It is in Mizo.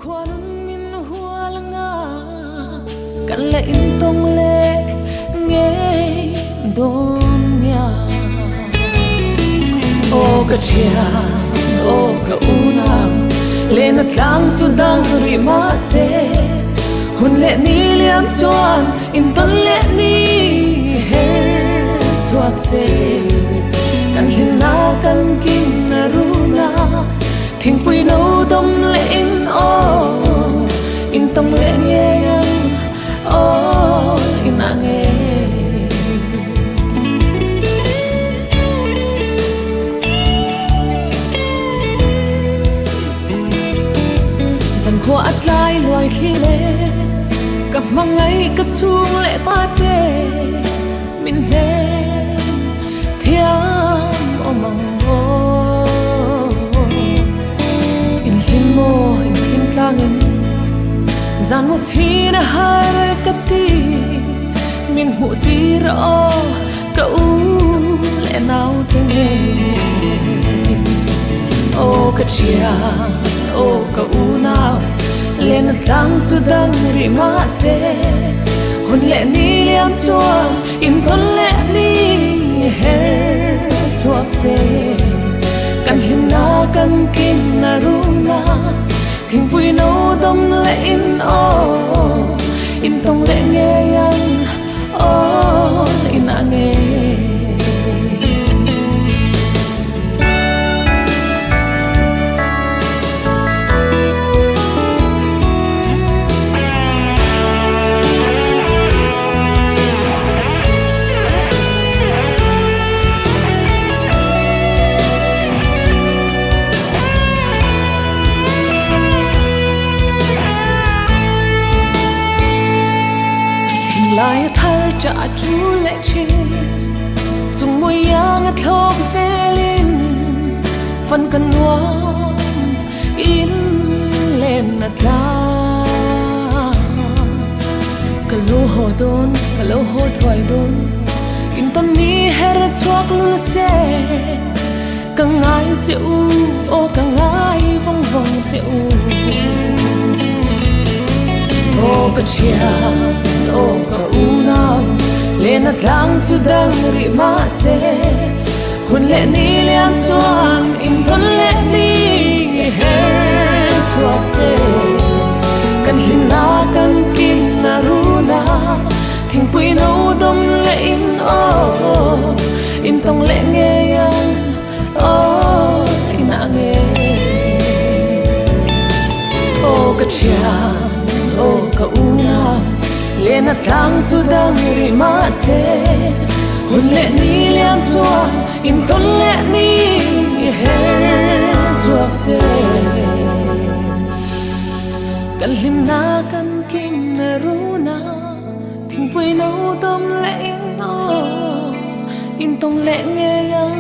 Khuanun min hual anga kan la intawng leh ngei dawn nia. Aw ka thian, aw ka unau, lehna tlang chu dang rih mahse, hun leh ni liam chuan intawn leh ni her chhuak se. Kan hlimna kan kim na runa, thingpui no dawm leh in aw, intawng leh ngei ang aw inah ngei. Zankhua a tlai luai thli le ka hmangaih ka chhung leh pa te min hnem thiam awm ang aw. In hlim maw in hlim tlang em zan mu chhin a har ka ti min hmuh tir aw ka u leh nau te nge. Aw ka thian aw ka u nau len a tlang chu dang rih mahse hun leh ni liam chuan in tawn leh ni her chhuak se. Kan hlimna kan kimna runa thingpui no dawm leh in aw in tawng leh ngei ang aw inah ngei. Thinlai a thar chah a chu leh thin chung mawi iang a thlawk velin fan ka nuam in len a tlang. Ka lo haw dawn, ka lo haw thuai dawn, in tawn ni her chhuak lul se. Ka ngai che u, aw ka ngai vawng vawng che u. Aw ka thian, aw ka unau, lehna tlang chu dang rih mahse, hun leh ni liam chuan intawn leh ni her chhuak se. Kan hlimna kan kimna runa, thingpui no dawm leh in aw. In tawng leh ngei ang aw inah ngei. Aw ka thian, aw ka unau, lehna tlang chu dang rih mahse, hun leh ni liam chuan in tawn leh ni her chhuak se. Kan hlimna kan kimna runa. Thingpui no dawm leh in aw, in tawng leh ngei ang.